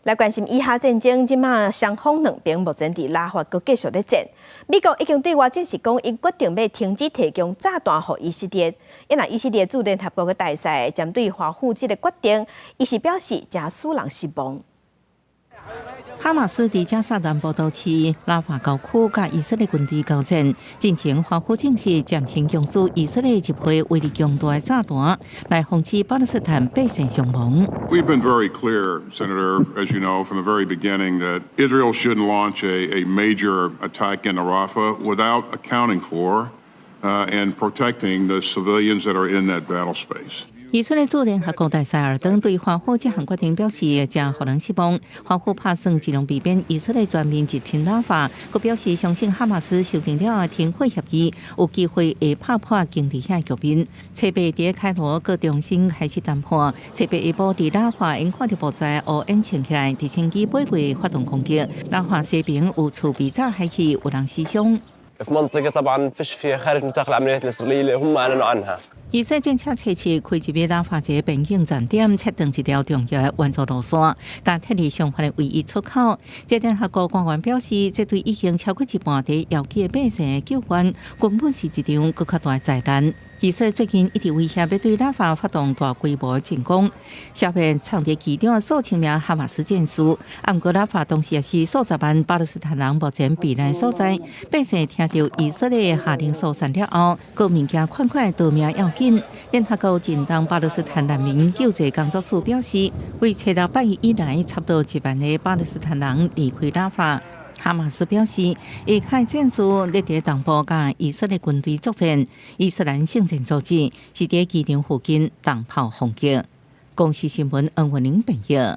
來關心以哈戰爭，這馬雙方兩邊目前佇拉法閣繼續咧戰。美國已經對外證實講，𪜶決定欲停止提供炸彈予以色列。因為以色列駐聯合國的大使針對華府這個決定，伊是表示誠使人失望。哈馬斯佇加薩南部都市拉法郊區佮以色列軍隊交戰，進前華府證實暫停供輸以色列一批威力強大的炸彈，來防止巴勒斯坦百姓傷亡。 We've been very clear, Senator, as you know, from the very beginning, that Israel shouldn't launch a major attack in Rafah without accounting for and protecting the civilians that are in that battle space. 以色列駐聯合國大使爾登對華府這項決定表示，誠予人失望。華府拍算盡量避免以色列全面入侵拉法，閣表示相信哈馬斯修訂了停火協議，有機會會拍破僵佇遐局面。初八佇開羅閣重新開始談判，初八下晡佇拉法𪜶看著部在烏煙衝起來，直升機飛過發動攻擊，拉法西邊有厝被炸開去，有人死傷。 في منطقة طبعا فيش فيها خارج نطاق العمليات الإسرائيلية اللي هم أعلنوا عنها。以色列戰車初七開入拉法一個邊境站點，切斷一條重要的援助路線，共撤離雙方的唯一出口。這聯合國官員表示，這對已經超過一半佇遙機的百姓的救援，根本是一場閣較大的災難。以色列最近一直威脅欲對拉法發動大規模進攻，消滅藏佇其中的數千名哈馬斯戰士。啊，毋過拉法同時也是數十萬巴勒斯坦人目前避難所在。百姓聽著以色列下令疏散了後，閣物件款款逃命要緊。聯合國近東巴勒斯坦難民救濟工作處表示，為初六拜一以來，差不多1萬个巴勒斯坦人離開拉法。哈馬斯表示，伊派戰士咧佇東部佮以色列軍隊作戰，伊斯蘭聖戰組織是佇機場附近重炮攻擊。公視新聞恩文玲編譯。